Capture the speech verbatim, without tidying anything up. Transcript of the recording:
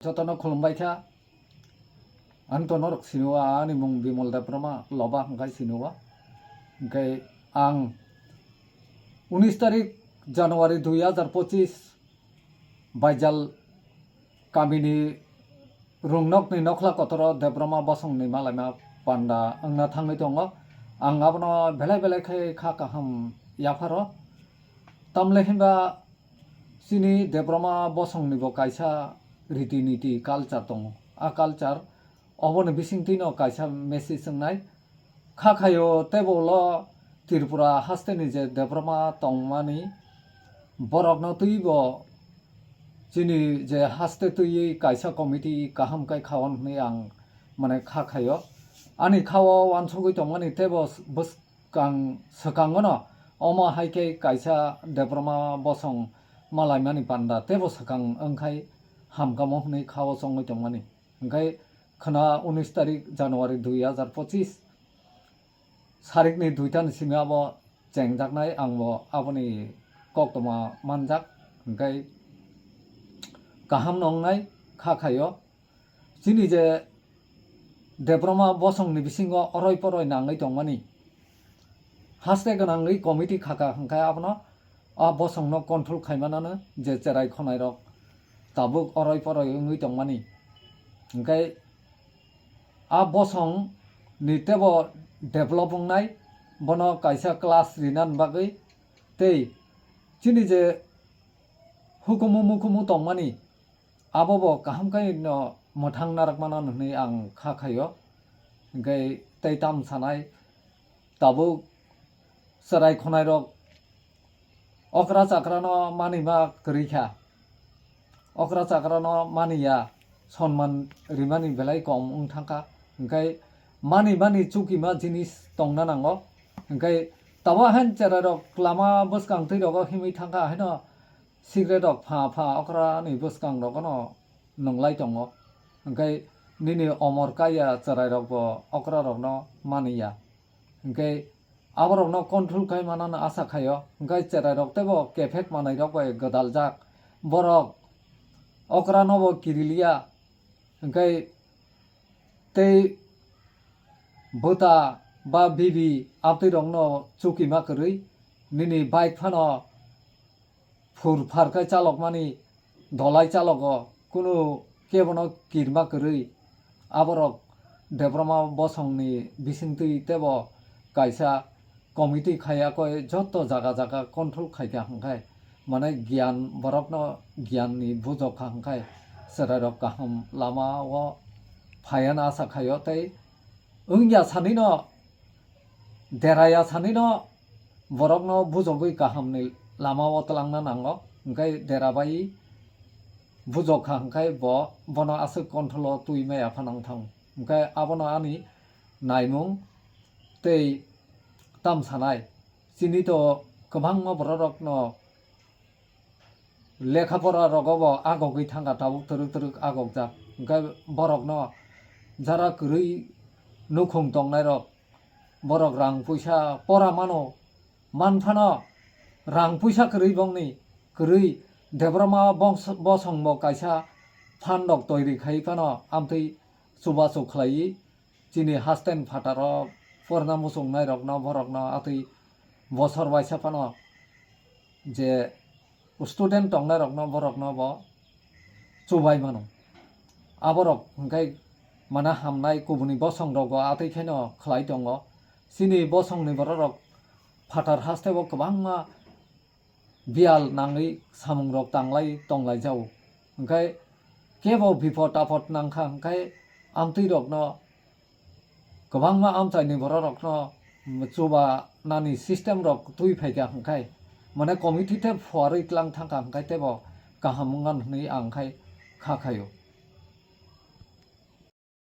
Jotono khulumbai kha. Ang to norok sini o, ani mung Bimal Debbarma, Loba hwnkhe sini o. Hwnkhe ang unis tarik January dui hajar pochis Baijal kamini Rungnokni nokhla kotoro Debbarma bosongni malaima panda wngna thangwi tongo. Ang abono belai belai khe kha kaham yapharo. Tamle hinba chini Debbarma bosongnibo kaisa riti niti culture tongo. A culture oboni bisingtwino kaisa message wngnai. Kha khaio teibo ulo Tripura hasteni je Debbarma tongmani borokno twibo chini je haste twiwi kaisa committee kaham khe khaon hwnwi ang mane kha khaio. Ani khao wansugwi tongmani teibo bwskang swkangono omo hai khe kaisa Debbarma bosong malaimani panda teibo swkang wngkhai hamkamo hwnwi khao chongwi tongmani. Hwnkhe khwna unis tarik January dui hajar pochis sarikni duitani simi abo chengjaknai, ang bo aboni koktwma manjak, hwnkhe kaham no wngnai kha khaio. Chini je Debbarma bosongni bisingo oroi poroi nangwi tongmani, haste gwnangwi committee khaka hwnkhe abono a bosongno control khaimanano je cherai khonairok tabuk oroi poroi wngwi tongmani. Hwnkhe a bosong ni teibo develop wngnai, bono kaisa class rinani bagwi tei chini je hukumu mukumu tongmani abo bo kaham khe no mwthang narwkmano hwnwi ang kha khaio. Hwnkhe tei tam sanai tabuk cherai khonairok okra chakrano manima kwrwi kha. Okra chakrano maniya, sonman rimani belai kom wng thangkha. Hwnkhe mani mani chukima jinis tongna nango. Hwnkhe tabuk hain cherairok lama bwskang twi rogo himwi thangkha, haino cigarette rok pha pha okra ni bwskang rogono nwnglai tongo. Hwnkhe nini omor kaiya cherairokbo okra rokno maniya. Hwnkhe aborokno control khai manano asa khaio. Hwnkhe cherairok teibo kephek manai rok bai gwdaljak. Borok okra nobo kiriliya. Hwnkhe tei bwta ba bibi abtwi rokno chukima kwrwi nini bike phano phur phar khe chalokmani dolai chalogo, kunu kebono kirma kwrwi. Aborok Debbarma bosongni bisingtwi teibo kaisa committee khaiya koi joto jaga jaga control khaikha hwnkhe, mane giyan borokno giyanni bujokha hwnkhe cherairok kaham lama o phaiya na asa khaio tei wngya sanino deraya sanino borokno bujogwi kahamni lama o twlangna nango, hwnkhe dera bai bujokha hwnkhe bo bono aswk control o twi maya phanang thang. Hwnkhe abono ani naimung tei tam sanai. Chini to kwbangma bororokno lekha pora rogo bo agogwi thangkha, tabuk twrwk twrwk agogjak. Hwnkhe borokno jara kwrwi nukhung tongnairok, borok rang puisa pora mano, man phano rang puisa kwrwi bongni kwrwi Debbarma bongso-, bosongbo kaisa phan rok toiri khai phano amtwi chubachu khlaiwi chini hasten phataro porna muchungnairokno borokno atwi bosor waisa phano je student tongnairokno borokno bo chubai mano. Aborok hwnkhe mana hamnai kubuni bosongrogo atwi kheno khlai tongo. Chini bosongni bororok phatar hasteo kwbangma biyal nangwi samungrok tanglai tonglaijao. Hwnkhe kebo bipot apot nangkha hwnkhe amtwirokno kwbangma amchaini bororokno chuba nani system rok twi phaikha hwnkhe, mane committee tei phuarwi tlang thangkha hwnkhe teibo kaham wngna hwnwi ang khai kha khaio.